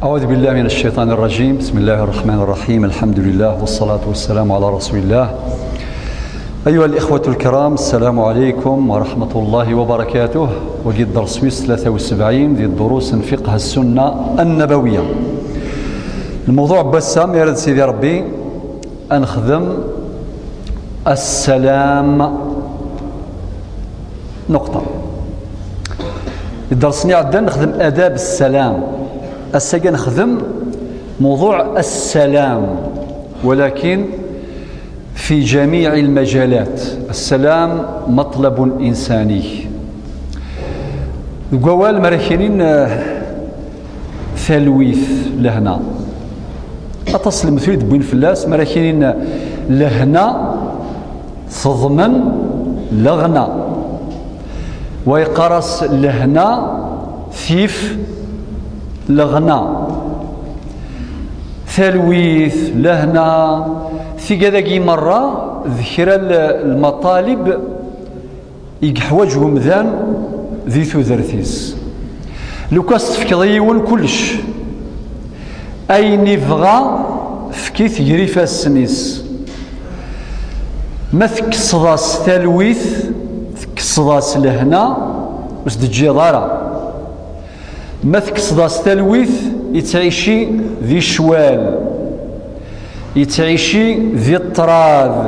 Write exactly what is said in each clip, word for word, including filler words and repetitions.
أعوذ بالله من الشيطان الرجيم. بسم الله الرحمن الرحيم. الحمد لله والصلاة والسلام على رسول الله. أيها الإخوة الكرام، السلام عليكم ورحمة الله وبركاته. وقد درس ويس ثلاثة وسبعين دي دروس فقه السنة النبوية. الموضوع بسام يا رد سيدي ربي، أنخدم السلام نقطة. الدرس نعدل نخدم آداب السلام. السجن نخدم موضوع السلام، ولكن في جميع المجالات. السلام مطلب إنساني. قوال مرحلين، آه، ثلويث لهنا. أتصل مثل دبوين فلاس مرحلين لهنا تضمن لغنا. ويقرس لهنا ثيف لغنا. Talwit, lehna, tigad-agi merra d kra n lmaṭalib i yeḥwaǧ umdan di tudert-is. Lukas tefkeḍ i yiwen kullec, ayen ibɣa, efk-it gar ifassen-is. Ma tekkseḍ-as talwit, tekkseḍ-as lehna, ur s-d-teǧǧiḍ ara. Ma tekkseḍ-as talwit, yettɛici di ccwal, yettɛici di ṭṭrad.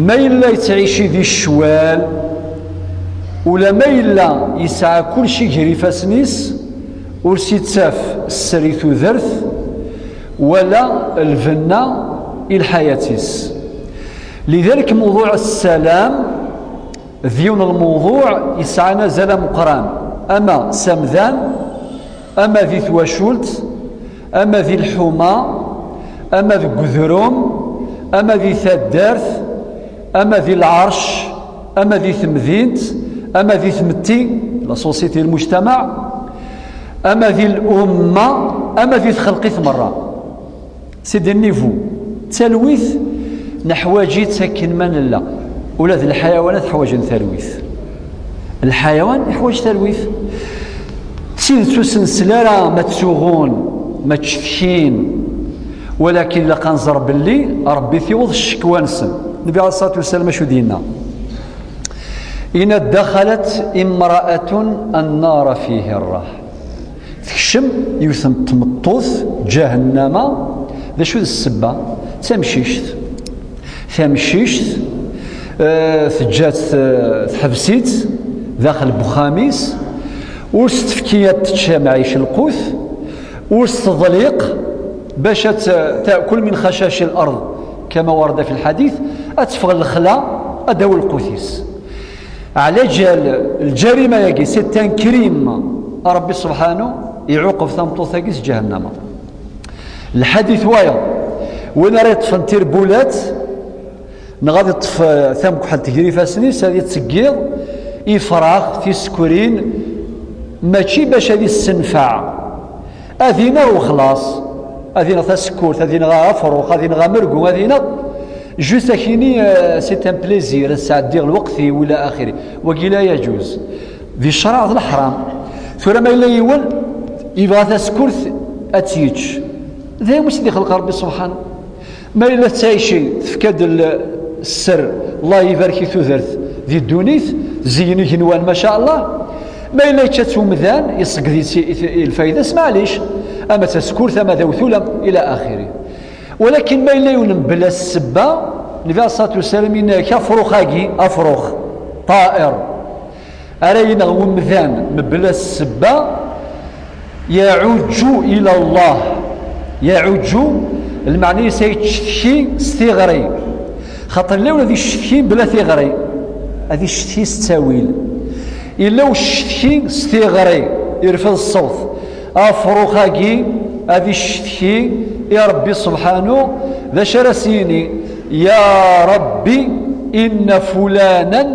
Ma yella yettɛici di ccwal, ula ma yella yesɛa kulci gar ifassen-is, ur s-ittaf sser i tudert wala lbenna i lḥayat-is. Lidalik, mewḍuɛ ssalam d yiwen n lmewḍuɛ yesɛan azal ameqqran, ama s amdan, ama di twacult, ama di lḥuma, ama deg udrum, ama di taddart, ama di lɛerc, ama di temdint, ama di tmetti, la société, lmujtamaɛ, ama di lumma, ama di txelqit merra. C'est des niveaux. Talwit neḥwaǧ-itt akken ma nella. Ula d lḥayawanat ḥwaǧen talwit. Lḥayawan iḥwaǧ talwit. D tidet ur s-nsel ara ma ttsuɣun, ma ttcetkin, walakin ilaq ad nẓer belli Ṛebbi tiweḍ ccekwa-nsen. Nnbi ɛalayhi ṣṣalatu wassalam acu d-yenna? Yenna: "Daxalat imra'atun annara fi hirrah." Tekcem yiwet n tmeṭṭut ǧahennama. D acu d ssebba? D tamcict. Tamcict, eh, teǧǧa-tt, eh, teḥbes-itt daxel n uxxam-is, ur s-tefki ad tečč amɛic lqut, ur s-teḍliq bac ad t-, تأكل من خشاش الأرض كما ورد في الحديث، ad teffeɣ lexla, ad d-tawi lqut-is. Ɛla ǧal lǧarima-agi, c'est un crime. Ṛebbi subḥanu iɛuqeb tameṭṭut-agi s ǧahennama. Lḥadit wayeḍ, win ara yeṭṭfen tirbulat, neɣ ad yeṭṭef, eh, tamekḥelt gar ifassen-is, ad yettṣeggiḍ ifrax, tisekrin, mačči bac ad issenfeɛ. Ad ineɣ wexlaṣ, ad ineɣ tasekkurt, ad ineɣ afrux, ad ineɣ amergu, ad ineɣ juste akini, euh, c'est un plaisir, ad sɛeddiɣ lweqt-iw ila axiri. Wagi la yaǧuz. Di ccṛeɛ d leḥram. Tura ma yella yiwen yebɣa tasekkurt ad tt-yečč, d ayen ur s-d-ixleq Ṛebbi subḥanu. Ma yella tettɛici, tefka-d l-, sser, Allah ibarek i tudert di ddunit, zeyyen igenwan, maca Allah. Ma yella yečča-tt umdan, iṣegged-itt i, i, i lfayda-s, maɛlic, ama d tasekkurt, ama d awtul, am-, ila axiri. Walakin ma yella yiwen mebla ssebba, Nnbi ɛalayhi ṣṣalatu wassalam yenna-ak, afrux-agi, afrux, ṭair, ara ineɣ umdan mebla ssebba, yaɛuǧǧu ila Allah. Yaɛuǧǧu, lmeɛna-is ay yettcetki s tiɣri. Xaṭer yella win ad iccetki bla tiɣri, ad iccetki s ttawil. Yella uccetki s tiɣri, irfed ṣṣewt. Afrux-agi ad iccetki i Ṛebbi subḥanu, d acu ara s-yini? Ya Ṛebbi, inna fulanan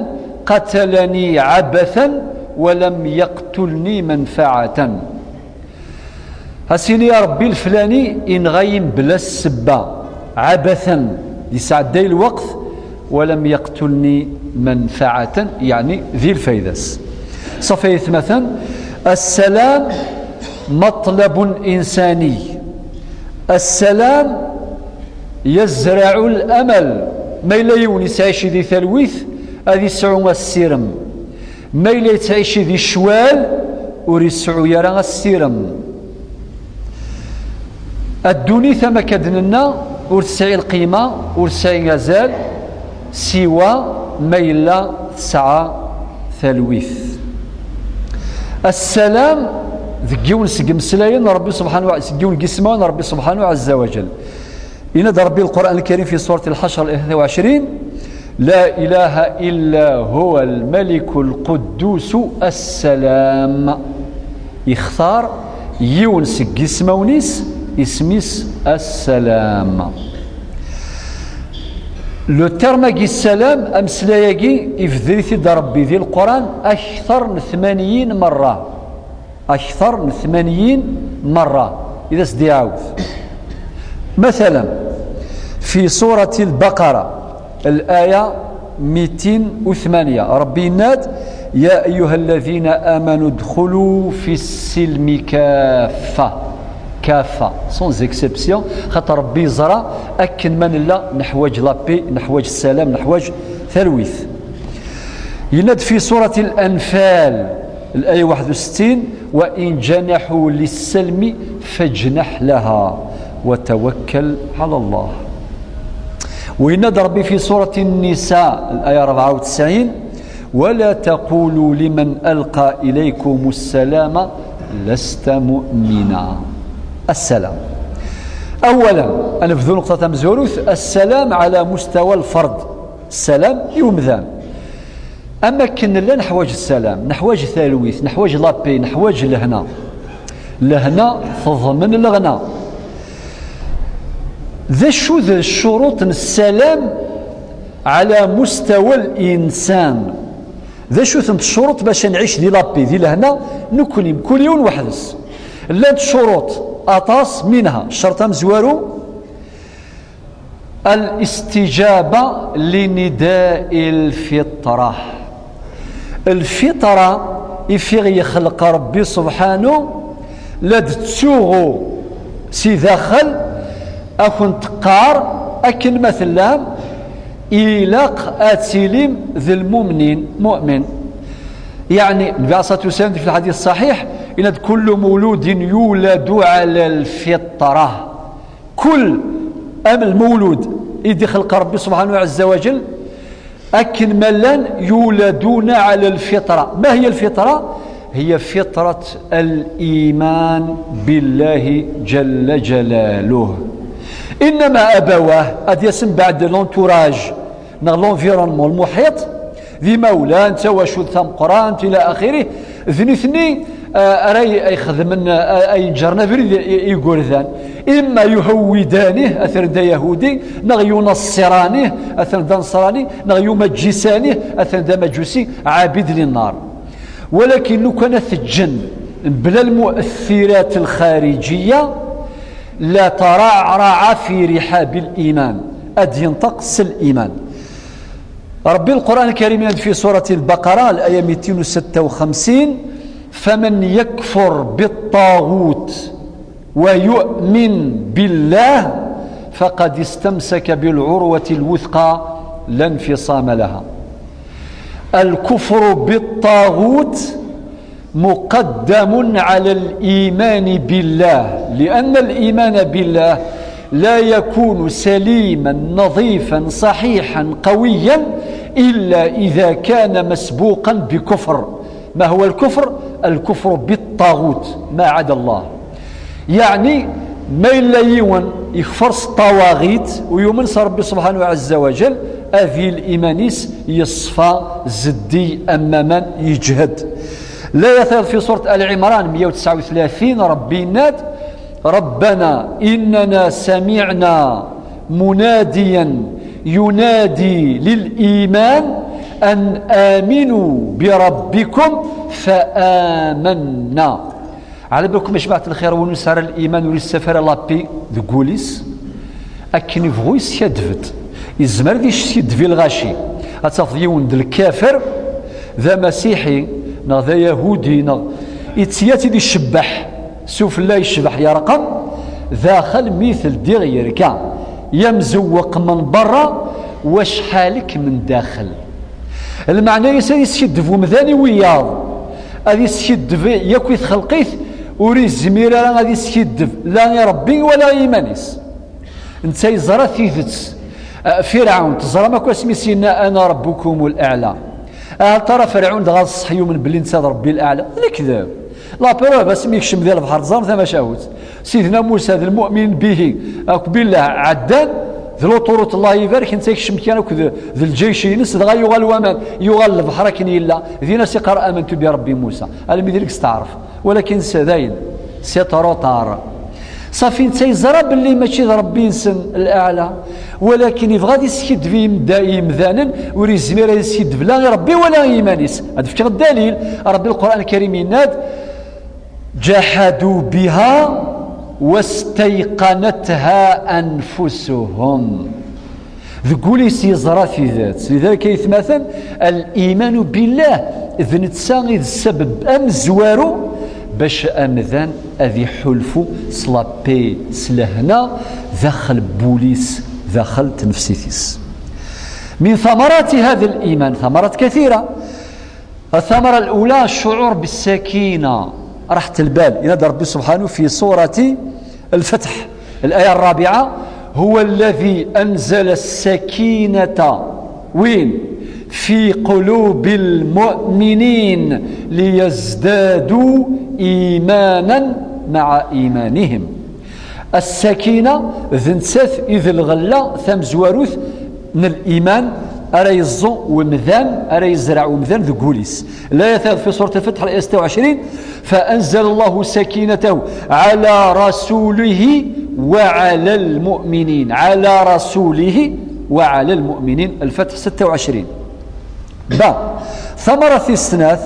qatalani ɛabathan wa lam yaqtulni manfaɛatan. As-ini, a Ṛebbi, leflani inɣa-yi mebla ssebba, ɛabathan, yesɛedday lweqt, wa lam yaqtulni manfaɛatan, yeɛni di lfayda-s. Ṣafi aytmaten, assalam مطلب إنساني. السلام يزرع الأمل. Ma yella yiwen yettɛici di talwit, ad yesɛu assirem. Ma yella yettɛici di ccwal, ur yesɛu ara assirem. Ddunit, am akka d-nenna, ur tesɛi lqima, ur tesɛi azal, siwa ma yella tesɛa talwit. Assalam, deg yiwen seg imeslayen n Ṛebbi subḥanahu wa, seg yiwen n yismawen n Ṛebbi subḥanahu wa ɛazza wa jal. Yenna-d Ṛebbi Lqur'an Lkarim fi surat Lḥacr, ayat tlatin u ɛecrin: لا إله إلا هو الملك القدوس السلام. Yextar yiwen seg yismawen-is, isem-is Assalam. Le terme-agi, ssalam, ameslay-agi, ibder-it-id Ṛebbi di Lqur'an akteṛ n tmanyin merra. Akteṛ n tmanyin merra i d as-d-iɛawed. Matala, fi surati Lbaqara, laya mitin u tmanya, Ṛebbi yenna-d: يا أيها الذين آمنوا ادخلوا في السلم كافة. Kaffa, sans exception, xaṭer Ṛebbi yeẓra akken ma nella neḥwaǧ la paix, neḥwaǧ ssalam, neḥwaǧ talwit. Yenna-d fi surat Al-Anfal, laya waḥed u settin: وإن جنحوا للسلم فاجنح لها وتوكل على الله. Wa yenna-d Ṛebbi fi surat An-Nisa, laya rebɛa u tesɛin: ولا تقولوا لمن ألقى إليكم السلام لست مؤمنا. Assalam. Awala, ad nebdu nneqṭa tamezwarut, assalam ɛala mustawa lferd. Ssalam i umdan. Am akken nella neḥwaǧ ssalam, neḥwaǧ talwit, neḥwaǧ la paix, neḥwaǧ lehna. Lehna teḍmen leɣna. D acu d ccuruṭ n ssalam ɛala mustawa l-insan? D acu-tent ccuruṭ bac ad nɛic di la paix, di lehna, nekkni, mkul yiwen weḥd-s? Llant ccuruṭ aṭas, minha, ccerṭ amezwaru, الاستجابة لنداء الفطرة. Lfitra i fiɣ yexleq Ṛebbi subḥanu, la d-tettsuɣu si daxel, a kent-teqqar akken ma tellam, ilaq ad tilim d lmumnin, mu'min. Yeɛni, Nnbi ɛalayhi ṣṣalatu wassalam, fi lḥadit ṣṣaḥiḥ, yenna-d: كل مولود يولد على الفطرة. Kul am lmawlud i d-ixleq Ṛebbi subḥanahu wa ɛazza wa jal, akken ma llan, يولدون على الفطرة. ما هي الفطرة؟ هي فطرة الإيمان بالله جل جلاله. إنما أبواه, ad yasen beɛd l'entourage, neɣ l'environnement, lmuḥiṭ, d imawlan, d tawacult tameqqrant, ila axirih, d nitni, ah, ara y-, ay xedmen, ah, ay neǧren abrid i, i, i igerdan. Imma yuhawwidanih, ad t-rren d ayahudi, neɣ yunaṣṣiranih, ad t-rren d aneṣrani, neɣ yumaǧǧisanih, ad t-rren d amaǧusi, ɛabid linnar. Walakin lukan ad t-ǧǧen mebla lmu'athirat lxariǧiyya, la taraɛraɛ fi riḥabi l-iman, ad yenṭeq s liman. Ṛebbi Lqur'an Lkarim yenna-d fi surat Lbaqara, laya mitin u setta u xemsin: فمن يكفر بالطاغوت ويؤمن بالله فقد استمسك بالعروة الوثقى لا انفصام لها. الكفر بالطاغوت مقدم على الإيمان بالله، لأن الإيمان بالله لا يكون سليما نظيفا صحيحا قويا إلا إذا كان مسبوقا بكفر. ما هو الكفر؟ الكفر بالطاغوت، ما عدا الله. Yeɛni, ma yella yiwen yekfer s ṭṭawaɣit, u yumen s Ṛebbi subḥanahu wa ɛazza wa jal, ad yili iman-is yeṣfa, zeddig am waman, yeǧhed. Laya tayeḍ fi surat Ali Ɛimran, meyya u tesɛa u tlatin, Ṛebbi yenna-d: ربنا إننا سمعنا مناديا ينادي للإيمان أن آمنوا بربكم فآمنا. Ɛla balkum, a jmaɛt lxir, win ur nesɛi ara liman, ur yessaf ara la paix deg wul-is, akken ibɣu yeskaddeb-d. Yezmer ad iskaddeb i lɣaci. Ad tafeḍ yiwen d lkafer, d amasiḥi, neɣ d ayahudi, neɣ ittiyat-id icebbeḥ. Sufella yecbeḥ yerqem, daxel mi teldiɣ yerka. Yamzewweq min berra, wacḥal-k min daxel. Lmeɛna-is ad iskiddeb umdan i wiyaḍ, ad iskiddeb yakk i txelqit, ur izmir ara ad iskiddeb la i Ṛebbi wala i yiman-is. Netta yeẓra tidet. Eh, Firɛun, teẓram akk asmi s-yenna: "Ana ṛebbukumul aɛla." Ahat ara Firɛun dɣa d ṣṣeḥ yumen belli netta d Ṛebbi l-aɛla. D lekdeb. La preuve, asmi yekcem di lebḥer, teẓram tamacahut. Sidna Musa d lmu'minin bihi akk billah ɛeddan, d luṭurut, Allah ibarek, netta yekcem kan akk d, d lǧayc-ines, dɣa yuɣal waman, yuɣal lebḥer akken yella. Din as iqqar: "Amantu bi Ṛebbi Musa." Almi d nekk steɛref. Walakin s-, dayen, c'est trop tard. Safi netta yeẓra belli mačči d Ṛebbi-nsen l-aɛla, walakin yebɣa ad iskiddeb i yimda-, i yimdanen, ur yezmir ad iskiddeb la i Ṛebbi wala i yiman-is. Ad d-fkeɣ ddalil. Ṛebbi Lqur'an Lkarim yenna-d: "Ǧaḥadu biha wastayqanatha anfusuhum." Deg wul-is yeẓra tidet. Lidalik ay atmaten, al-imanu billah, d netta i d ssabeb amezwaru bac amdan ad iḥulfu s la paix, s lehna, daxel n wul-is, daxel n tnefsit-is. من ثمرات هذا الإيمان ثمرات كثيرة. الثمرة الأولى الشعور بالسكينة، راحة البال. ينادى ربي سبحانه في سورة الفتح، الآية الرابعة: "هو الذي أنزل السكينة"، وين؟ "في قلوب المؤمنين ليزدادوا إيمانا مع إيمانهم". As-sakina d nettat i d lɣella tamezwarut n liman ara yeẓẓu umdan, ara yezreɛ umdan deg wul-is. Layat fi surat al-Fatḥ, layat ستة وعشرين: "فأنزل الله سكينته على رسوله وعلى المؤمنين، على رسوله وعلى المؤمنين". الفتح ستة وعشرين. Ba, ثمرة tis snat: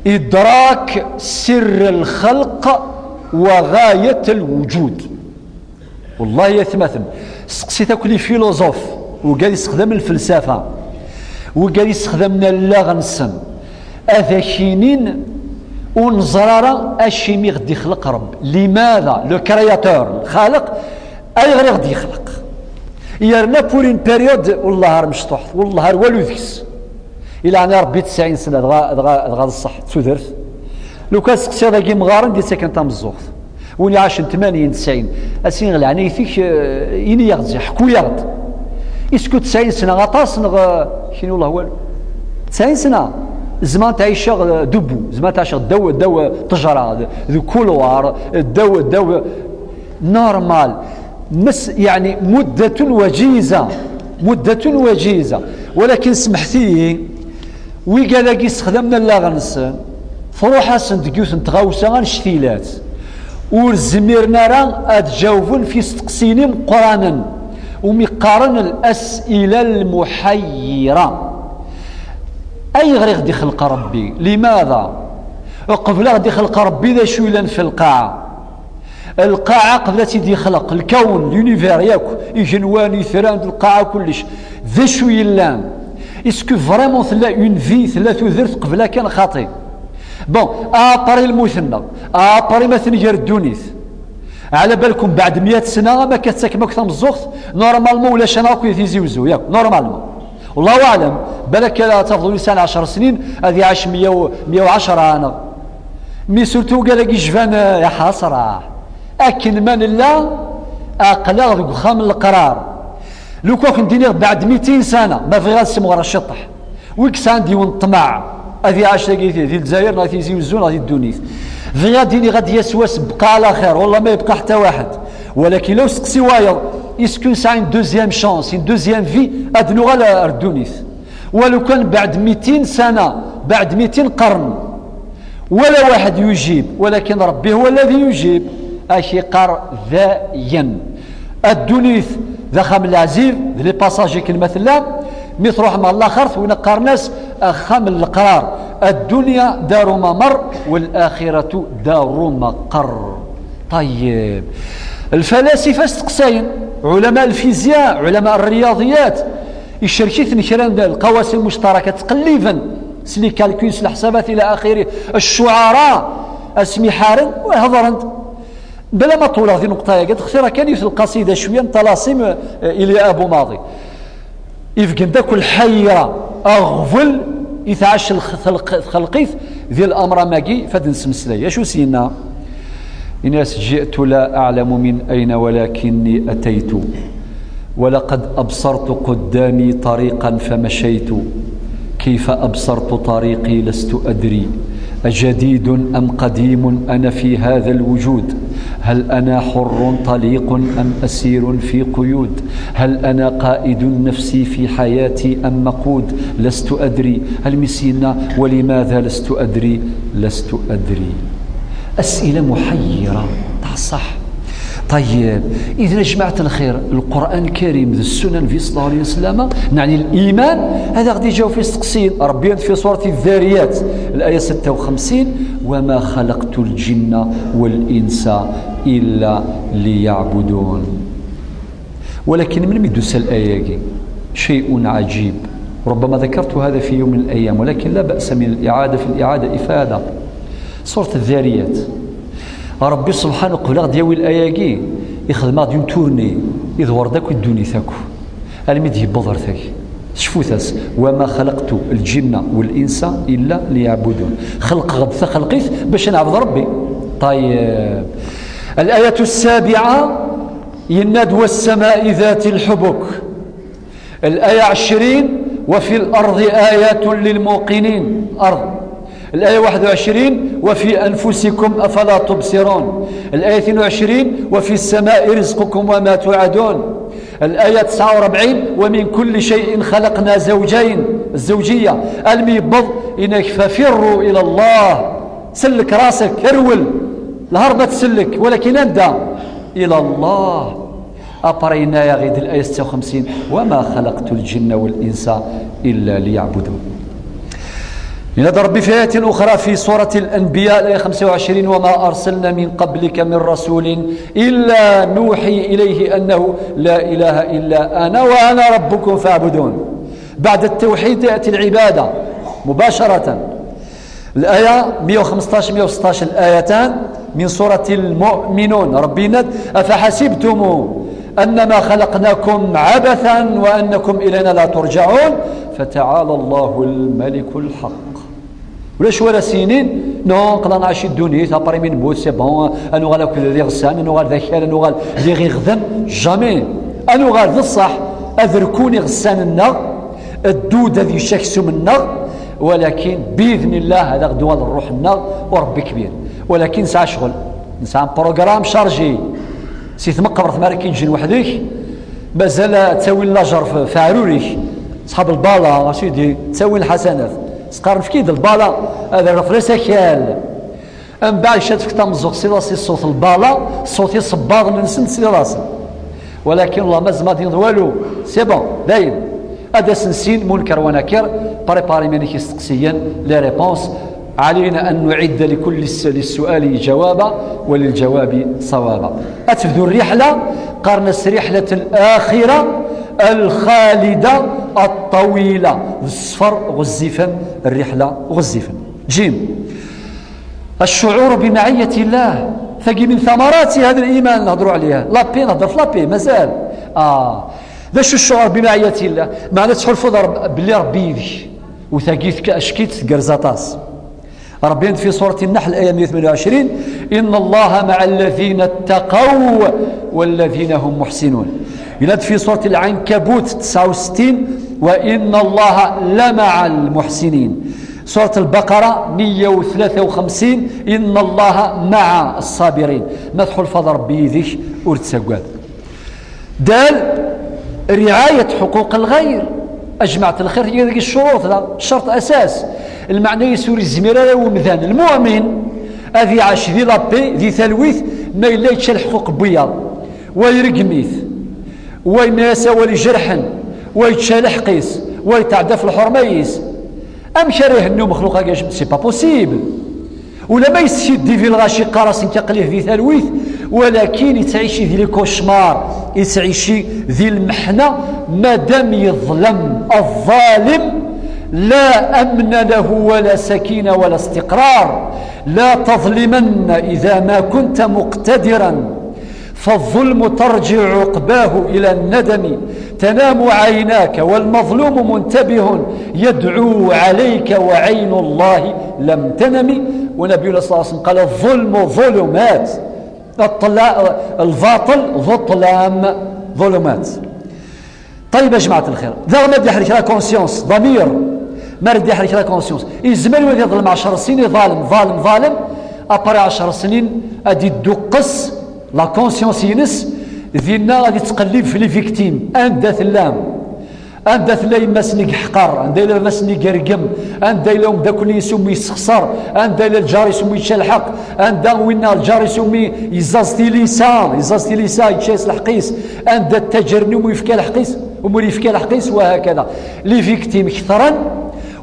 إدراك سر الخلق وغاية الوجود. Wallahi, ay atmaten, seqsit akk les philosophes, wigad yessexdamen lfelsafa, wigad yessexdamen allaɣ-nsen, ad ak-inin ur neẓri ara acimi i ɣ-d-ixleq Ṛebbi. لماذا؟ Le créateur, lxaliq, ayɣer i ɣ-d-yexleq? Yerna pour une période, wellah ar mecṭuḥt, wellah ar walu deg-s. I leɛnaya Ṛebbi, tesɛin sna, dɣa, dɣa, dɣa d ṣṣeḥ, d tudert. Lukan seqsiḍ-agi imɣaren d-yettaken tameẓẓuɣt. Win iɛacen tmanyin, tesɛin, a sini ɣ leɛnayet-ik, eh, ini-yaɣ-d ziɣ, ḥku-yaɣ-d. Est-ce que tesɛin sna aṭas neɣ, eh, kini wellah walu? Tesɛin sna, zemreɣ ad ɛiceɣ, eh, debout, zemreɣ ad ɛiceɣ ddaw, ddaw, eh, ṭṭejra, d, d couloir, ddaw, ddaw, normal. Mes, yeɛni, مدة وجيزة، مدة وجيزة. Walakin semḥet-iyi, wigad-agi ssexdamen allaɣ-nsen, truḥ-asen deg yiwet n tɣawsa annect-ilat, ur zmiren ara ad ǧawben f isteqsiyen imeqqranen, umi qqaren الأسئلة المحيرة. Ayɣer i ɣ-d-ixleq Ṛebbi? لماذا؟ Qbel a ɣ-d-ixleq Ṛebbi, d acu yellan fi lqaɛa? Lqaɛa, qbel ad tt-id-yexleq, lkawn, l'univers yakk, igenwan, itran, lqaɛa, kullec, d acu yellan? Est-ce que vraiment tella une vie, tella tudert qbel akka neɣ xaṭi? Bon, après lmut-nneɣ, après ma tenger ddunit, ɛla balkum, beɛd meyya sna, ama akka tettakem akk tameẓẓuɣt, normalement ulac-aneɣ akk di Tizi Wezzu, yakk, normalement. Wallahu aɛlam, balak ara tafeḍ ul yesɛan ɛecṛa snin, ad iɛac meyya u, meyya u ɛecṛa neɣ. Mi surtout wigad-agi yecban, eh, ya ḥasra. Akken ma nella, aql-aɣ deg uxxam n leqrar. Lukan ad ken-d-iniɣ beɛd mitin sana, ma bɣiɣ ad semɣreɣ ciṭṭaḥ. Wi yesɛan d yiwen ṭṭmeɛ, ad iɛac dagi di, di Lezzayer neɣ Tizi Wezzu neɣ di ddunit. Bɣiɣ ad d-iniɣ ad d-yas wass bqa ɛla xir, wallah ma yebqa ḥetta waḥed. Walakin law seqsi wayeḍ, est-ce que nesɛa une deuxième chance, une deuxième vie, ad nuɣal ar ddunit? Walu kan beɛd mitin sana, beɛd mitin qarn, wala waḥed yujib, walakin Ṛebbi huwa alladhi yujib, ad ak-iqqar dayen. Ddunit d axxam n leɛzib, d les passagers kan ma tella, mi truḥem ɣer laxert, win qqaren-as axxam n leqrar. الدنيا دار ممر والآخرة دار مقر. طيب. Lfalasifa steqsayen, ɛulama lfizya, ɛulama rriyaḍiyat, icerk-iten kra n lqawasim muctaraka, ttqelliben s les calculs, s leḥsabat ila axiri. Ccuɛara, asmi ḥaren, hedren-d. Bla ma ṭuleɣ di nneqṭa-agi, ad xtireɣ kan yiwet n lqasida cwiya n ṭalasim, eh, Ilya Abu Maḍi. Ifgen-d akk lḥayra, aɣbel i tɛac lx-, txelq-, txelqit di lamram-agi, fad nesmeslay. Acu s-yenna? Yenna-as: جئت لا أعلم من أين ولكني أتيت، ولقد أبصرت قدامي طريقا فمشيت، كيف أبصرت طريقي لست أدري، أجديد أم قديم أنا في هذا الوجود؟ هل أنا حر طليق أم أسير في قيود؟ هل أنا قائد نفسي في حياتي أم مقود؟ لست أدري. Almi s-yenna: ولماذا لست أدري؟ لست أدري. أسئلة محيرة، تاع الصح. طيب، إذا جماعة الخير، القرآن الكريم ذي السنة النبي صلى الله عليه وسلم، نعني الإيمان، هذا غادي يجاوب في السقسين. ربي في سورة الذاريات، الآية ستة وخمسين: وما خلقت الجن والإنس إلا ليعبدون. ولكن من ميدوس الآية؟ شيء عجيب، ربما ذكرت هذا في يوم من الأيام، ولكن لا بأس من الإعادة، في الإعادة إفادة. سورة الذاريات، ربي سبحانه قبل غادي ياوي الآية، يخدم غادي ينتورني، يدور داك الدنيا تاكو. الميد يبضر ثاك. شفوتاس: وما خلقت الجن والإنس إلا ليعبدون. خلق غد خلقيت باش نعبد ربي. طيب، الآية السابعة: يناد والسماء ذات الحبك. الآية عشرين: وفي الأرض آيات للموقنين. أرض. الآية واحد وعشرين: وفي أنفسكم أفلا تبصرون. الآية اثنين وعشرين: وفي السماء رزقكم وما توعدون. الآية تسعة وأربعين: ومن كل شيء خلقنا زوجين. الزوجية. الميبض إنك ففروا إلى الله. سلك راسك، ارول. الهربة تسلك، ولكن أندى إلى الله. أبرينا يا غيد الآية ستة وخمسين: وما خلقت الجن والإنس إلا ليعبدون. لنظر بفئة أخرى في سورة الأنبياء، الآية خمسة وعشرين: وما أرسلنا من قبلك من رسول إلا نوحي إليه أنه لا إله إلا أنا وأنا ربكم فاعبدون. بعد التوحيد تأتي العبادة مباشرة. الآية مية وخمسطاش، مية وستطاش، الآيتان من سورة المؤمنون. ربي يناد: أفحسبتم أنما خلقناكم عبثا وأنكم إلينا لا ترجعون، فتعالى الله الملك الحق. ولا شو ولا سينين؟ نو، قلنا عايش الدنيا، تابري من موت، سي بون، أنو غالا كل ذي غسان، أنو غالا ذاكر، أنو غالا ذي غيغذن، جامي. أنو غالا ذي الصح، أذركوني غسان النغ، الدود هذه الشكسو من النغ، ولكن بإذن الله هذا غدوة الروح النغ وربي كبير. ولكن نسعى شغل، نسعى بروغرام شارجي. سي ثم قبرت مالك كي تجي وحدك، مازال تساوي لاجر في، في عروريك. صحاب البالا، سيدي، تساوي الحسنات. سقار نفكيد البالا، هذا الرفليس أكيال. من بعد شاد فيك تمزوق سي راسي الصوت البالا، صوتي صباغ من سن سي راسي. ولكن الله ما زما دين والو، سي بون، دايم. هذا سنسين منكر ونكر، بريباري مانيك يستقسيا، لي ريبونس. علينا أن نعد لكل الس-، للسؤال جوابا وللجواب صوابا. أتبدو الرحلة، قرنس رحلة الآخرة الخالدة الطويلة. السفر غزيفا، الرحلة غزيفا. جيم. الشعور بمعية الله، ثقي من ثمرات هذا الإيمان نهضروا عليها. لابي، نهضر في لابي، مازال. آه. ذا شو الشعور بمعية الله؟ معنى تحلفوا ضرب-، باللي ربي يدك. وثقيتك أشكيت قرزاطاس. ربي في سورة النحل، آية مية وثمانية وعشرين: إن الله مع الذين اتقوا والذين هم محسنون. يناد في سورة العنكبوت تسعة وستين: وإن الله لمع المحسنين. سورة البقرة مية وثلاثة وخمسين: إن الله مع الصابرين. ما تحول فضل ربي يديك ورتسقاد. دال رعاية حقوق الغير. أجمعت الخير هي ذيك الشروط، لا شرط أساس. المعنى يسوري الزميرة ومذان المؤمن هذه عاش ذي لابي ذي ثلويث، ما إلا يتشال حقوق بويا ويرقميث ويناسى ولي جرحا ويتشال حقيس ويتعدى في الحرميس. أم شريه النوم مخلوق هكا؟ سي با بوسيبل. ولا ما يسيدي في الغاشي قرص انت قليه في ثلويث، ولكن يتعيشي في لي كوشمار، يتعيشي في المحنة. مادام يظلم الظالم، لا أمن له ولا سكينة ولا استقرار. لا تظلمن إذا ما كنت مقتدرا، فالظلم ترجع عقباه إلى الندم. تنام عيناك والمظلوم منتبه، يدعو عليك وعين الله لم تنم. ونبينا صلى الله عليه وسلم قال: الظلم ظلمات. الطلا-، الباطل ظلام، ظلمات. طيب يا جماعة الخير، داغ ما دي حرك لا كونسيونس، ضمير، ما ردي حرك لا كونسيونس. يزمر وين يظلم عشر سنين، ظالم، ظالم، ظالم، أبري عشر سنين أدي الدقس لا كونسيونس ينس، ذينا غادي تقلب في لي فيكتيم، أندا تلام. أندا تلا يماس نيك حقر، أندا إلا باباس نيك رقم، أندا إلا أمداكل يسوم يسخسر، أندا إلا الجار يسوم يتشلحق، أندا وينا الجار يسوم يزاز تيليسا، يزاز تيليسا يتشاس الحقيس، أندا التاجر نوم يفكى الحقيس، أمور يفكى الحقيس، وهكذا. لي فيكتيم كثرا،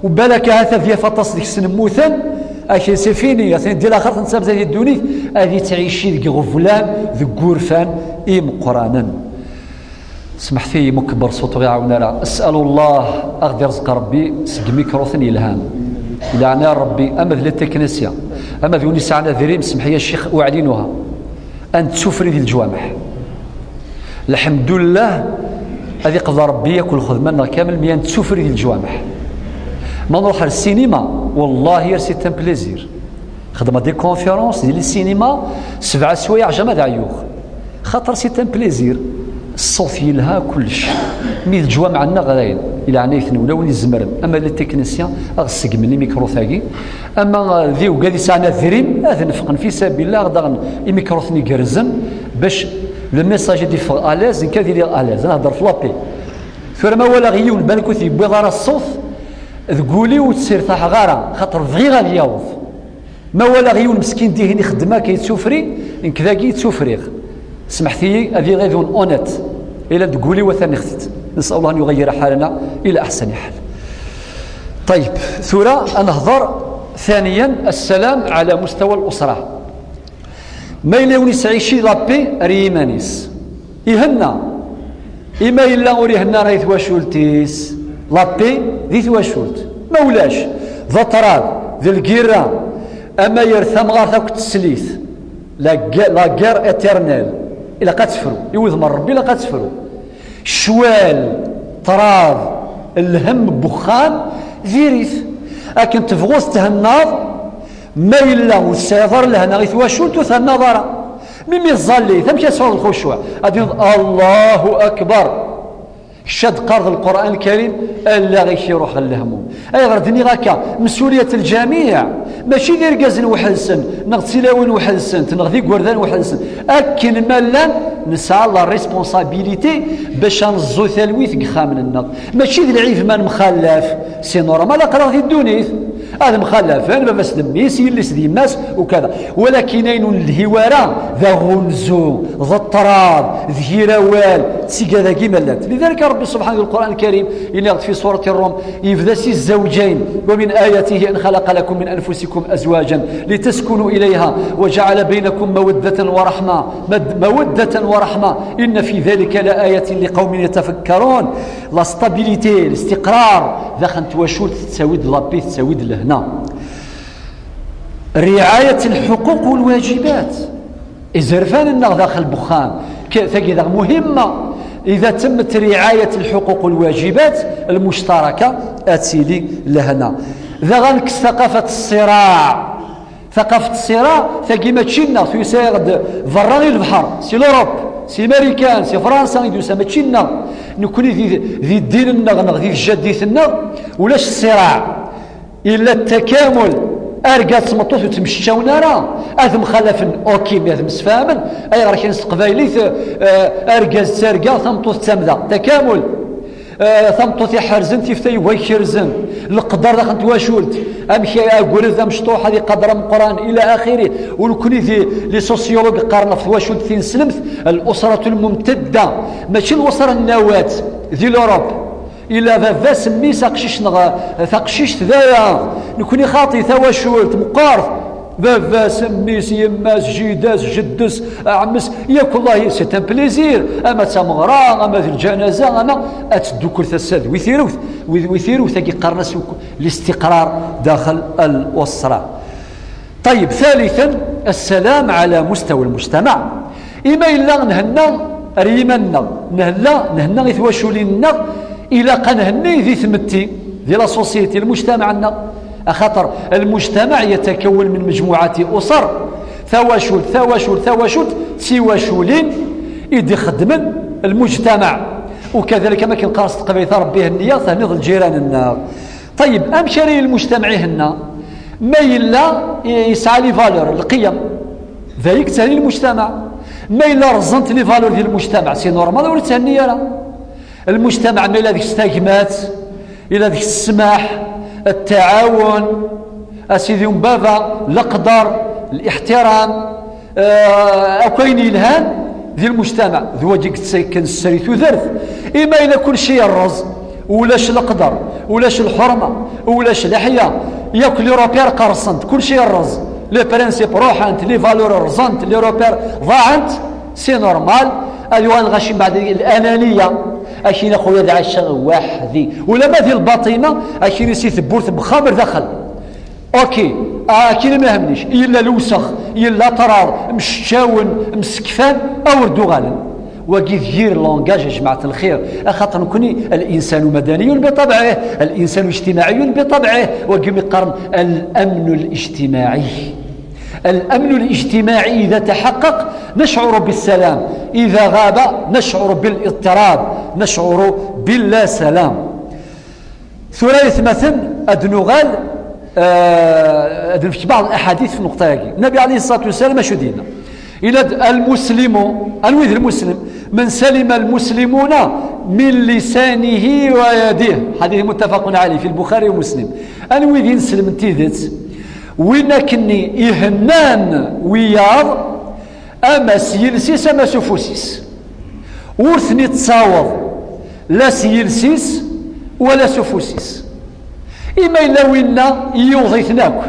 وبالك هذا فيها فطاس ديك السن موثن، أكي سي فيني، أثني دي الآخر تنسى بزاف الدونيت، أذي تعيشي ديك غفلان، ذي غورفان، إي مقرانن. سمحتي مكبر صوت غير عاون راه. اسال الله اغدي رزق ربي سق ميكروفون يلهان. الى عنا ربي اما ذي تكنيسيا، اما ذي نسعنا ذريم، سمح يا الشيخ، اعلنها. ان تسفري ذي الجوامح. الحمد لله. هذه قضى ربي ياكل خدمنا كامل، مي ان تسفري ذي الجوامح. ما نروح للسينما، والله يا سي تان بليزير. خدمة دي كونفيرونس دي السينما، سبعة سوايع جامع دعيوخ. خاطر سي تان بليزير. الصوت يلها كلش. مي الجوامع عندنا غلاين. الى عناية ولا وين يزمرن. اما لي تكنيسيان، اغسق من لي ميكرو ثاقي. اما ذي وقال يسعنا ذريم، هذا نفقن في سبيل الله، غدا غن-، اي ميكرو ثني قرزن، باش لو ميساج يدي فغ اليز، نكا ذي اليز، نهضر في لابي. ثورة ما ولا غيون، بالك وثي بيض على الصوت، ذقولي وتصير تاع غارة، خاطر بغي غادي ياوض. ما ولا غيون مسكين ديهن يخدم هكا يتسوفري، نك ذاكي يتسوفريغ. سمحتي، هذه غير ذون اونيت. إلا تقولي وثاني اختت. نسأل الله أن يغير حالنا إلى أحسن حال. طيب، ثورة أنهضر ثانيا السلام على مستوى الأسرة. ما يلي ونسعي شي لابي ريمانيس. يهنا. إما إلا أوري هنا راه يتواشولتيس. لابي دي تواشولت. ما ولاش. ذا طراد، ذا القيرة. أما يرثى مغارثة كتسليت. لا ج-، لا غير إترنيل. إلا قد تفرو. يوذ من ربي إلا قد تفرو. شوال، طراد، الهم بخام، ديريت. أكن تبغوث تهناض، ما إلا وسيضر لهنا غيث واشولت وثناض راه. ميمي الظليت، أمشي يسعود الخشوع. أدين الله أكبر. شد قرض القرآن الكريم، ألا غيش يروح للهموم. أي غردني غاكا، مسؤولية الجميع. ماشي ذي رقازن وحدسن، نغ تسيلاوين وحدسن، نغ ذي قردان وحدسن. أكن ما لان، نسعى لا ريسبونسابيليتي باش نزو ثلويث قخام النغ. ماشي ذي العيف ما نمخالف، سي نورمال أقرأ ذي الدونيث. هذا مخالفان، باباس دميس، يليس ديماس، وكذا. ولكن أين الهوارة، ذا غنزو، ذا الطراب، ذي روال، تسيقا ذا قيمة لات. لذلك ربي سبحانه في القرآن الكريم، إلى في سورة الروم، يبدا سي الزوجين: ومن آياته أن خلق لكم من أنفسكم أزواجا لتسكنوا إليها وجعل بينكم مودة ورحمة، مد-، مودة ورحمة، إن في ذلك لآية لقوم يتفكرون. لا ستابيليتي، الاستقرار، داخل تواشول تساوي د لابي، تساوي د لهنا. رعاية الحقوق والواجبات. إزرفان النغ داخل بخام. ك-، تجد مهمة. إذا تمت رعاية الحقوق والواجبات المشتركة، أتيلي لهنا. ذا غنكس ثقافة الصراع. ثقافة الصراع، تاكي ماشي لنا، في سيغد فراني البحر، سي لوروب، سي ماريكان، سي فرنسا، يدوسا ماشي لنا. نكوني ذي، ذي الدين النغ، نغ ذي الجديث النغ، ولاش الصراع. إلا التكامل، أرقى تمطوث وتمشاون راه، أثم خلفن، أوكي، ما أثم سفامن، أي غير كان استقبايلي، آه، أرقى ترقى، تمطوث تمدا، تكامل. آه، تمطوث يحرزن، تفتي ويكرزن. القدر داخل تواشولت. أمشي أقول ذا مشطوح، هذه قدر مقران، إلى آخره. ونكوني ذي لي سوسيولوج قارن في تواشولت في نسلمت، الأسرة الممتدة. ماشي الأسرة النواة، ذي لوروب. إلا بابا سميس أقشيش نغ-، تقشيشت ذايا. نكوني خاطي تواشولت مقارث. بابا سميس يماس جيداس جدس أعمس. ياك والله سي تان بليزير. أما تمغرا، أما ذي الجنازة، أما أتدوكل تساد ويثيروت. Wi tirut-agi qqaren-as listiqrar daxel al-usra. Ṭayyeb, thalithan, assalam ɛala mustawa al-mujtamaɛ. Imi yella nhenna ar yiman-nneɣ, nhenna, nhenna i twaculin-nneɣ, ilaq ad nhenni di tmetti, di la société, lmujtamaɛ-nneɣ. Axaṭer lmujtamaɛ yatakawwan min majmuɛati usar, tawacult, tawacult, tawacult, d tiwaculin i d-ixeddmen lmujtamaɛ. Ukadalik, am akken qqaren s teqbaylit, a Ṛebbi henni-aɣ, thenniḍ lǧiran-nneɣ. Ṭayyeb, amek ara yili lmujtamaɛ ihenna? Ma yella yesɛa les valeurs, lqiyam, d ayen yetthenni lmujtamaɛ. Ma yella rẓent les valeurs di lmujtamaɛ, c'est normal ur yetthenni ara. Lmujtamaɛ ma yella deg-s tagmat, yella deg-s ssmaḥ, ttaɛawun, a sidi n baba, leqder, liḥtiram, eh, akk ayen yelhan di lmujtamaɛ, d wagi yettakken sser i tudert. Imi yella kulci yerreẓ, ulac leqder, ulac lḥurma, ulac leḥya, yakk les repères qerṣen-t, kulci yerreẓ, les principes ruḥen-t, les valeurs rẓen-t, les repères ḍaɛen-t, c'est normal. Ad yuɣal lɣaci mbeɛd, lananiya, akin a xuya ad ɛiceɣ weḥd-i, ulamma di lbaṭina, akin si tewwurt n wexxam ar daxel. Ok, akin ma hemnic, yella lewsex, yella ṭṭrad, mceččawen, msekfan, awer d-uɣalen. Wagi d yir langaj, a jmaɛt lxir, axaṭer nekni الإنسان مدني بطبعه، الإنسان اجتماعي بطبعه، wagi mi qqaren الأمن الاجتماعي. الأمن الاجتماعي إذا تحقق نشعر بالسلام، إذا غاب نشعر بالاضطراب، نشعر باللا سلام. Tura aytmaten ad nuɣal, eh, ad nefk بعض الأحاديث في النقطة-agi. النبي عليه الصلاة والسلام acu d-yenna? Yenna-d: المسلم, anwi d lmuslem? من سلم المسلمون من لسانه ويده. Hadith متفق عليه في البخاري ومسلم. Anwi d ineslem n tidet? Win akkenni ihennan wiyaḍ, ama s yiles-is ama s ufus-is. Ur ten-ittaweḍ la s yiles-is wala s ufus-is. Imi yella winna yuḍ-iten akk.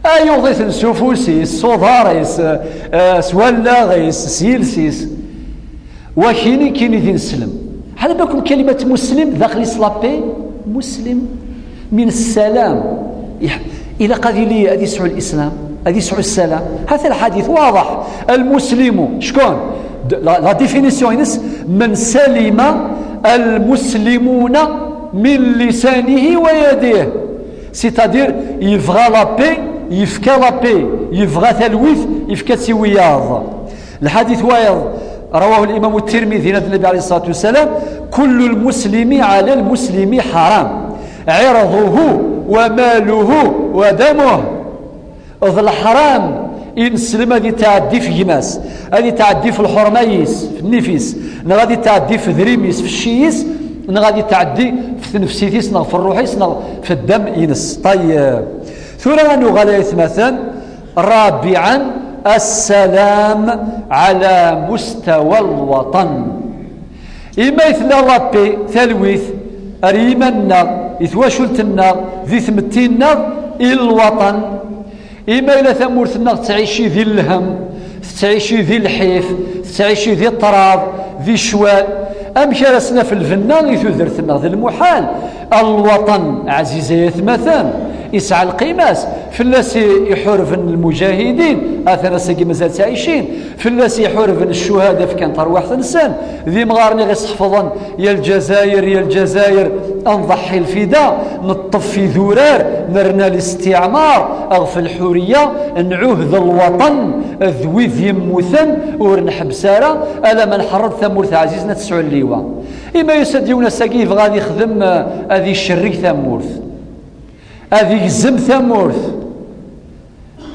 Ayuḍ-iten s ufus-is, s uḍar-is, eh, s wallaɣ-is, s yiles-is. Wakini kini d ineslem. Ḥala bakum kalimat muslim, daxel-is la paix, muslim, min ssalam. Iḥ-, ilaq ad yili, ad yesɛu lislam, ad yesɛu ssalam. Hata lḥadit waḍeḥ. Almuslimu, ckun? D-, la, la définition-ines, من سلم المسلمون من لسانه ويده. C'est-à-dire, yebɣa la paix, yefka la paix, yebɣa talwit, yefka-tt i wiyaḍ. Lḥadit wayeḍ, رواه الإمام الترمذي, yenna-d Nnbi عليه الصلاة والسلام: كل المسلم على المسلم حرام، عرضه وماله ودمه. D leḥram ineslem ad itɛeddi f gma-s, ad itɛeddi f lḥurma-is, f nnif-is, neɣ ad itɛeddi f drim-is, f cci-is, neɣ ad itɛeddi f tnefsit-is, neɣ f ṛṛuḥ-is, neɣ f ddam-ines. Ṭayyeb. Tura ad nuɣal, ay atmaten, رابعا، السلام على مستوى الوطن. Imi ay tella la paix, talwit, ar yiman-nneɣ, i twacult-nneɣ, di tmetti-nneɣ, i lwaṭan. Imi ay la tamurt-nneɣ tettɛici di lhemm, tettɛici di lḥif, tettɛici di ṭṭrad, di ccwal, amek ara s-naf lbenna i tudert-nneɣ? D lmuḥal. Lwaṭan, ɛziz ay atmaten, isɛa lqima-s, fell-as i iḥurben lmujahidin, atan ass-agi mazal ttɛicin, fell-as i iḥurben ccuhada fkan tarwiḥt-nsen, d imɣaren i ɣ-isḥefḍen, ya Lǧazayer, ya Lǧazayer, ad nḍeḥḥi lfida, neṭṭef idurar, nerna listiɛmar ɣef lḥuriya, nɛuhed lwaṭan d wid yemmuten, ur nḥebbes ara, alamma nḥerr-d tamurt ɛzizen ad tesɛu lliwa. Imi yusa-d yiwen ass-agi yebɣa ad ixdem, ad icerreg tamurt, ad igzem tamurt,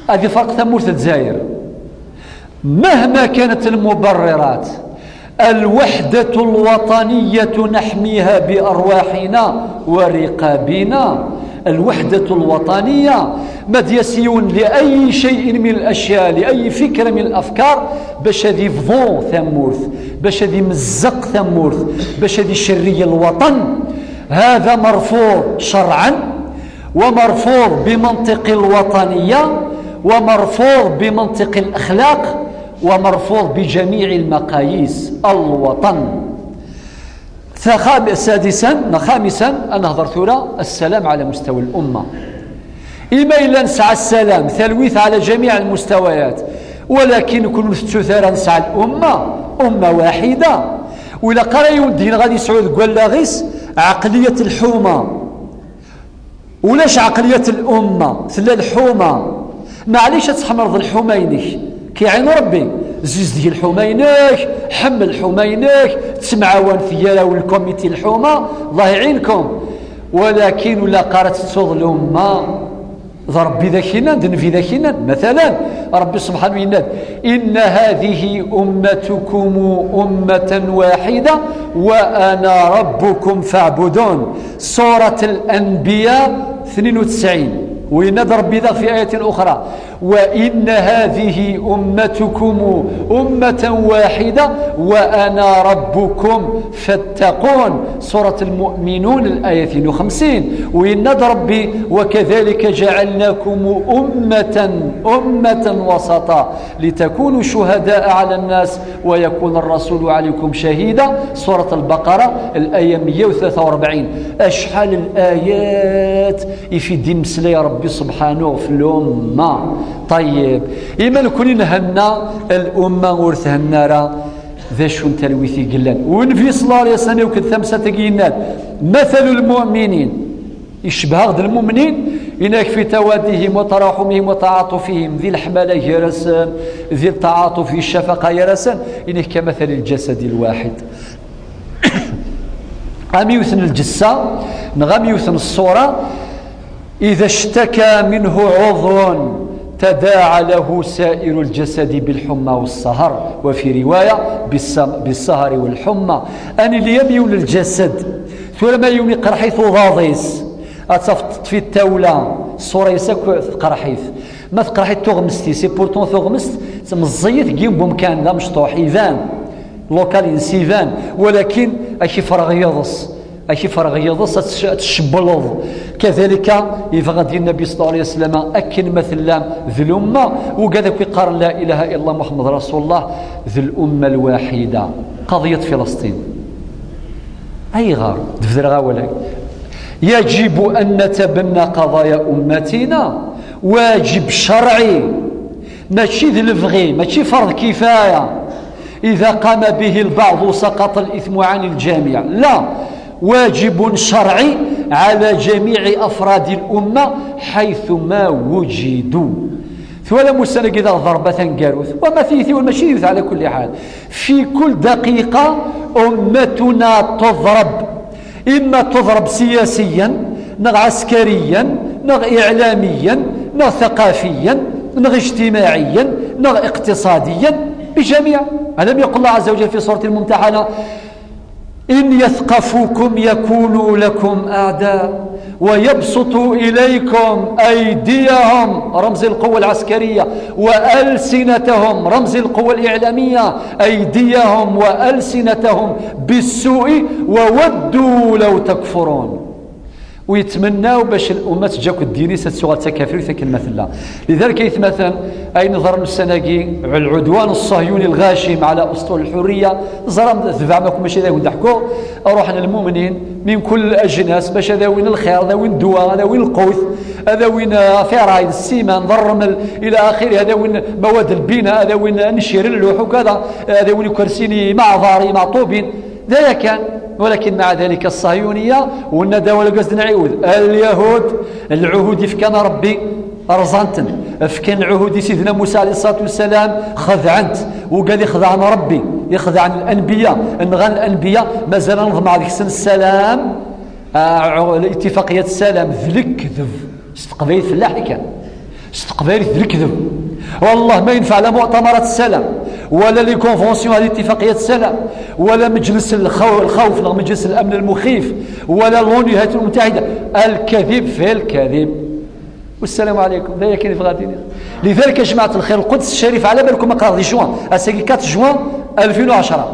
ad iferq tamurt n Lezzayer. مهما كانت المبررات، الوحدة الوطنية نحميها بأرواحنا ورقابنا. الوحدة الوطنية, ma d-yas yiwen لأي شيء من الأشياء, لأي فكرة من الأفكار, bac ad ibḍu tamurt, bac ad imezzeq tamurt, bac ad icerrig lwaṭan, هذا مرفوض شرعا، ومرفوض بمنطق الوطنية، ومرفوض بمنطق الأخلاق، ومرفوض بجميع المقاييس. الوطن. Taxam-, sadisan, neɣ xamisan, ad nehḍer tura assalam ɛala mustawa l-umma. Ima yella nesɛa assalam, talwit ɛala jamiɛ lmustawayat, walakin ur nettut ara nesɛa l-umma, umma waḥida. Ur ilaq ara yiwen deg-neɣ ad yesɛu deg wallaɣ-is ɛeqliyat lḥuma. Ulac ɛeqliyat l-umma, tella lḥuma. Maɛlic ad tḥemmleḍ lḥuma-inek, k-iɛin Rebbi. Zizdeg lḥuma-inek, ḥemmel lḥuma-inek, ttemɛawanet gar-awen lkumiti lḥuma, Allah iɛinkum. Walakin ur ilaq ara tettuḍ lumma. D Rebbi d ak-inan, d Nnbi d ak-inan. Matalan, Rebbi subḥanu yenna-d: "Inna hadihi ummatukum ummatan waḥida wa ana rabbukum fa'budun." Surat Al-Anbiya tnin u tesɛin. Wa yenna-d Rebbi daɣ fi ayatin uxra: "Wa inna hadihi ummatukum ummatan waḥida wa ana rabbukum fattaqun." Surat Al-Mu'minun, al-aya tnin u xemsin. Wa yenna-d Rebbi: "Wa kadhalika ja'alnakum ummatan, ummatan wasata." لتكونوا شهداء على الناس ويكون الرسول عليكم شهيدا. Surat Al-Baqara, al-aya meyya u tlata u rebɛin. Acḥal n layat i d-imeslay Rebbi subḥanu ɣef lumma. Ṭayyeb, ima nekni nhenna, lumma ur thenna ara, d acu n talwit i yellan? U Nnbi ṣalla Llahu ɛalayhi wa sallam, akked tamsalt-agi yenna-d: "مثل المؤمنين." Icebbeḥ-aɣ-d lmumnin, inak fi tawadihim wa taraḥumihim wa taɛaṭufihim, di leḥmala gar-asen, di taɛaṭuf, di ccafaqa gar-asen, inak kamathali lǧasadi lwaḥid. Am yiwet n lǧessa, neɣ am yiwet n ṣṣura, إذا اشتكى منه عضو تداعى له سائر الجسد بالحمى والسهر، وفي رواية بالس-، بالسهر والحمى. Ad nili am yiwen n lǧasad. Tura ma yiwen iqerḥ-it uḍaḍ-is, ad tafeḍ teṭṭef-it tawla, ṣṣura-is akk tqerḥ-it. Ma tqerḥ-it tuɣmest-is, et pourtant tuɣmest meẓẓiyet deg yiwen n umkan d amecṭuḥ, iban, lokal-ines iban, walakin ad k-ifreɣ yiḍes, ad k-ifreɣ yiḍes, ad tc-, ad tcebbleḍ. Kadalika, yebɣa ad d-yini Nnbi ṣalla Llahu ɛalayhi wa sallam, akken ma tellam d lumma, ugad akk iqqaren la ilaha illa Llah Muḥemmed Rasulullah, d lumma lwaḥida. Qadiyat Filasṭin. Ayɣer? Debdreɣ awal-agi. يجب أن نتبنى قضايا أمتنا، واجب شرعي، mačči d lebɣi, mačči فرض كفاية. إذا قام به البعض سقط الإثم عن الجميع. لا، واجب شرعي على جميع أفراد الأمة حيثما وجدوا. Twalam ussan-agi daɣ ḍerba taneggarut, wama tiytiwin mačči d yiwet ɛla kulli ḥal. في كل دقيقة أمتنا تضرب، إما تضرب سياسيا، نغ عسكريا، نغ إعلاميا، نغ ثقافيا، نغ اجتماعيا، نغ اقتصاديا، بجميع. ألم يقل الله عز وجل في سورة الممتحنة: "إن يثقفوكم يكونوا لكم أعداء ويبسطوا إليكم أيديهم"، رمز القوة العسكرية، "وألسنتهم"، رمز القوة الإعلامية، "أيديهم وألسنتهم بالسوء وودوا لو تكفرون". ويتمناو باش الأمة تجاك الدينيس تسوغ تكافر تكلمة الله. لذلك يتمثل أين ظهر السنة العدوان الصهيوني الغاشم على أسطول الحرية. زرم ذبع ماكم ماشي ذا يقول دحكو. أروح للمؤمنين من كل الأجناس باش هذا وين الخير، هذا وين الدواء، هذا وين القوت، هذا وين، آه، فرايد السيمان، ذا الرمل إلى آخره، هذا وين مواد البناء، هذا وين نشير اللوح وكذا، هذا وين كرسيني معذاري معطوبين. ذا كان. ولكن مع ذلك الصهيونية والندى والقصد نعيود اليهود، العهود كان ربي رزانتن، كان العهود سيدنا موسى عليه الصلاة والسلام خذعنت، وقال يخذعن ربي، يخذعن الأنبياء، نغان الأنبياء، مازال نظم عليك سن السلام، آه، الاتفاقية السلام، ذلك ذب، استقبيت في اللحكة. استقبال الكذب. والله ما ينفع لا مؤتمرات السلام، ولا لي كونفونسيون هذه اتفاقية السلام، ولا مجلس الخو-، الخوف، لا مجلس الأمن المخيف، ولا لوني، الهيئة المتحدة. الكذب في الكذب. والسلام عليكم. لا يكن في غادي. لذلك يا جماعة الخير، القدس الشريف على بالكم اقرا دي جوان، اساكي أربعة جوان ألفين وعشرة.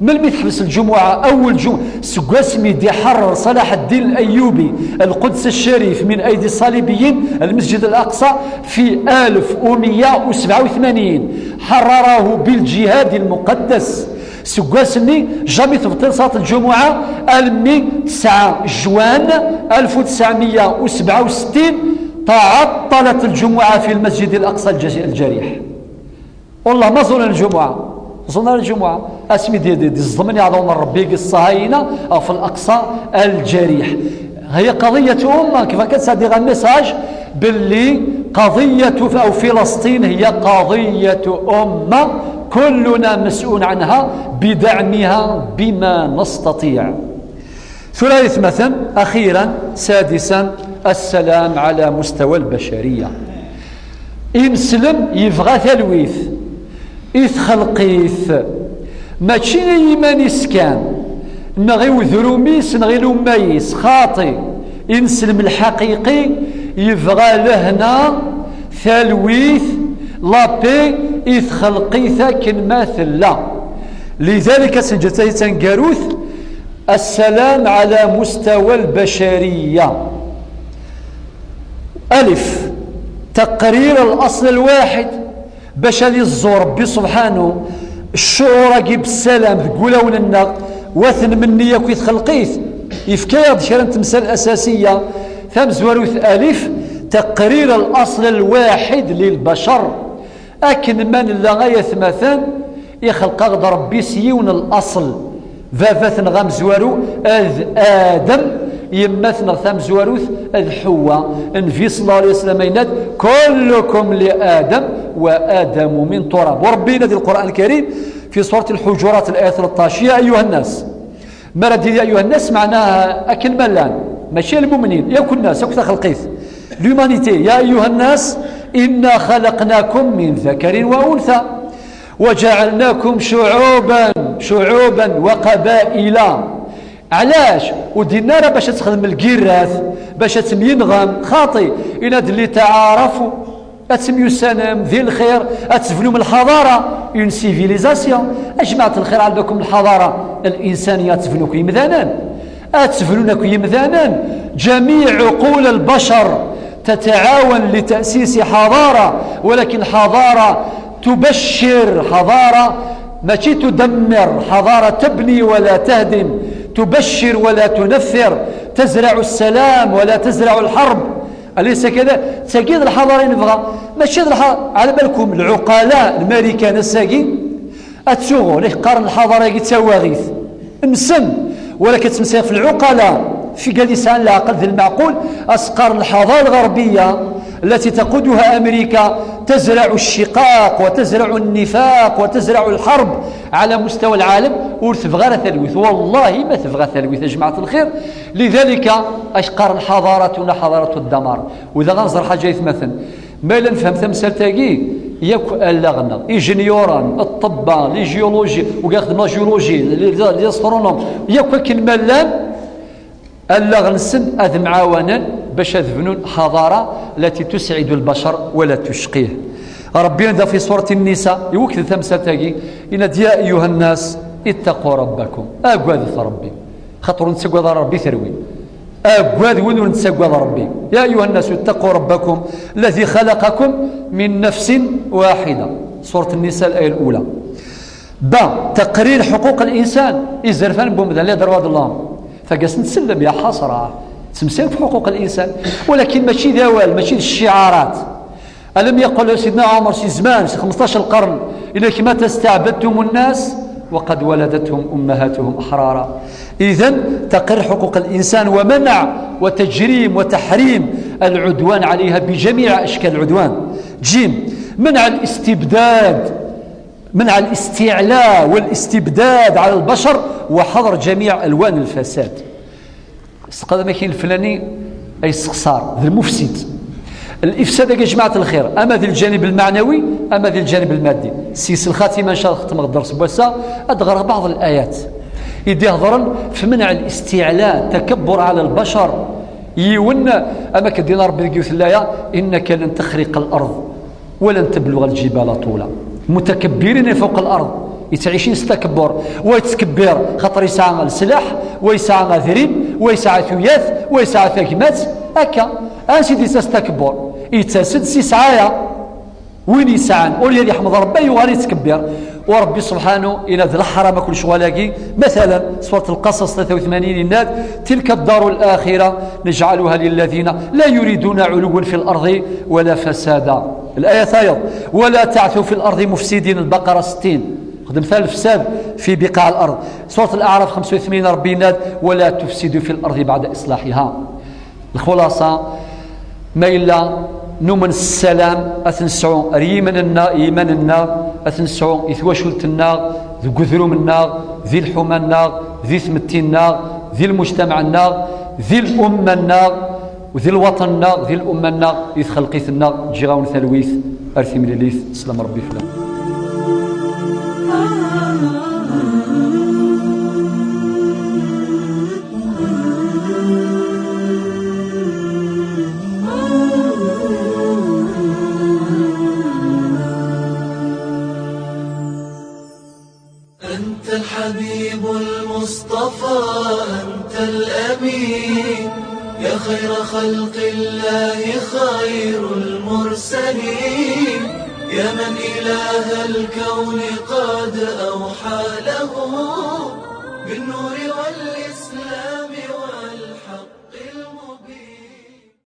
Melmi teḥbes lǧumuɛa? Awel ǧumuɛa, seg wasmi d-iḥeṛṛer Ṣalaḥ ddin Ayyubi Lquds Ccarif min aydi ṣṣalibiyin, Lmesǧid Laqṣa, fi alef u meyya u sebɛa u tmanyin, ḥeṛṛarahu bilǧihadi lmuqaddas. Seg wass-nni, jamais tebṭil ṣalat lǧumuɛa, almi tesɛa juin alef u tesɛemya u sebɛa u settin, تعطلت الجمعة في المسجد الأقصى الج-، الجريح. Wallah ma ẓulen lǧumuɛa, ẓulen ara lǧumuɛa. Asmi d-, d-, d-, ẓedmen iɛḍawen n Ṛebbi deg ṣṣahayina ɣef Al-Aqsa Al-Ǧarih. هي قضية أمة, كيف كان سادي غا message باللي قضية أو فلسطين هي قضية أمة, كلنا مسؤول عنها بدعمها بما نستطيع. Tura aytmaten, أخيرا, سادسا, السلام على مستوى البشرية. Ineslem yebɣa talwit i txelqit, mačči i yiman-is kan, neɣ i udrum-is, neɣ i lumma-is, xaṭi. Ineslem lḥaqiqi yebɣa lehna, talwit, la paix i txelqit akken ma tella. لذلك, ad s-neǧǧ taneggarut, السلام على مستوى البشرية. ألف, تقرير الأصل الواحد, bac ad iẓẓu Ṛebbi subḥanu ccuɛur-agi bessalam deg wulawen-nneɣ, wa t-nmenni akk i txelqit, yefka-yaɣ-d kra n temsal asasiya. Tamezwarut, ألف, تقرير الأصل الواحد للبشر. Akken ma nella ay atmaten, ixelq-aɣ-d Ṛebbi s yiwen n laṣel. Baba-tneɣ amezwaru d Adem, yemma-tneɣ tamezwarut d Ḥewwa. Nnbi ṣella Llahu ɛalayhi wa sallam yenna-d: كلكم لآدم وآدم من تراب. U Ṛebbi yenna-d di Lqur'an Lkarim, fi surat Lḥuǧurat, layat tleṭṭac: يا أيها الناس. Mi ara d-yini يا أيها الناس, meɛnaha akken ma llan, mačči lmumnin, yakk nnas, akk taxelqit, l'humanité. يا أيها الناس إنا خلقناكم من ذكر وأنثى وجعلناكم شعوبا، شعوبا وقبائل. Ɛlac? Ur d-yenna ara bac ad texdem lgirrat, bac ad temyenɣem, xaṭi, yenna-d: لتعارفوا. Ad temyussanem di lxir, ad tebnum lḥaḍara, une civilisation. A jmaɛt lxir, ɛelbakum lḥaḍara linsaniya ad tebnu akk yimdanen. Ad tebnun akk yimdanen. جميع عقول البشر تتعاون لتأسيس حضارة, ولكن حضارة تبشر, حضارة ماشي تدمر, حضارة تبني ولا تهدم, تبشر ولا تنفر, تزرع السلام ولا تزرع الحرب. أليس كذا؟ Tagi d lḥaḍara i nebɣa. Mačči d lḥaḍara, ɛla balkum, lɛuqala n Marikan ass-agi, ad tuɣu, la qqaren lḥaḍara-agi d tawaɣit. Nsen, walakin ad temsaɣ ɣef lɛuqala, fi gad yesɛan leɛqel d lmeɛqul, ad s-qqaren lḥaḍara lɣerbiya, التي تقودها أمريكا, تزرع الشقاق وتزرع النفاق وتزرع الحرب على مستوى العالم. Ur tebɣa ara talwit, wallahi ma tebɣa talwit, a jmaɛt lxir. لذلك, ad qqaren حضارتنا حضارة الدمار. U daɣ ad nẓer ḥaǧa, aytmaten. Ma yella nefhem tamsalt-agi, yakk allaɣ-nneɣ, ijenyuren, ṭṭebba, les géologiens, wigi ixeddmen la géologie, les, les astronomes, yakk akken ma llan, allaɣ-nsen ad mɛawanen bac ad bnun حضارة التي تسعد البشر ولا تشقيه. Ṛebbi yenna-d fi surat Nnisa, iwekked tamsalt-agi, yenna-d: يا أيها الناس اتقوا ربكم. Agadet Ṛebbi. Xaṭer ur nettagad ara Ṛebbi, terwi. Agad win ur nettagad Ṛebbi. يا أيها الناس اتقوا ربكم الذي خلقكم من نفس واحدة. Surat Nnisa, الآية الأولى. Ba, تقرير حقوق الإنسان. Izerfan n wemdan, les droits de l'homme. Tagi ad sen-tsellem, ya ḥasra. Temsal ɣef حقوق الإنسان. Walakin mačči d awal, mačči d cciɛarat. ألم يقل سيدنا عمر si zzman, si xemseṭṭac lqern, إنكم استعبدتم الناس وقد ولدتهم أمهاتهم أحرارا. إذن تقرير حقوق الإنسان ومنع وتجريم وتحريم العدوان عليها بجميع أشكال العدوان. جيم، منع الاستبداد، منع الاستعلاء والاستبداد على البشر وحظر جميع ألوان الفساد. Tesqadam akin leflani ay yessexṣar, d lmufsid. Lifsad-agi, a jmaɛt lxir, ama di lǧanib lmeɛnawi, ama di lǧanib lmaddi. Si yis lxatima, ncallah, xetmeɣ dders n wass-a, ad ɣreɣ baɛḍ layat i d-ihedren f menɛ listiɛla, takabbur ɛala lbacar. Yiwen, am akken d-yenna Ṛebbi deg yiwet n laya: إنك لن تخرق الأرض ولن تبلغ الجبال طولا. متكبرين فوق الأرض, yettɛicin s takabbur. Wa yettkebbir xaṭer yesɛa leslaḥ, wa yesɛa adrim, wa yesɛa tuyat, wa yesɛa tagmat. Akka, ansi d-yettas takabbur? Yettas-d si sɛaya. Win yesɛan, ur yad yeḥmed Ṛebbi, yuɣal yettkebbir. وربي سبحانه إلى ذي الحرام كل شغلاكي. مثلا سورة القصص ثلاثة وثمانين إناد: تلك الدار الآخرة نجعلها للذين لا يريدون علوا في الأرض ولا فسادا. الآية ثايض: ولا تعثوا في الأرض مفسدين. البقرة ستين. خدم مثال الفساد في بقاع الأرض. سورة الأعراف خمسة وثمانين ربي يناد: ولا تفسدوا في الأرض بعد إصلاحها. الخلاصة، ما إلا نؤمن السلام أتنسعو ريمننا إيماننا، أتنسعو إثواشلتنا، ذي قذرومنا، ذي الحومنا، ذي ثمتينا، ذي المجتمعنا، ذي الأمنا، وذي الوطننا، ذي الأمنا، إذ خلقيتنا، جيغاون ثلويث، أرثي مليليث، سلام ربي فلان. أنت الحبيب المصطفى، أنت الأمين، يا خير خلق الله، خير المرسلين، يا من إله الكون قد أوحى له بالنور وال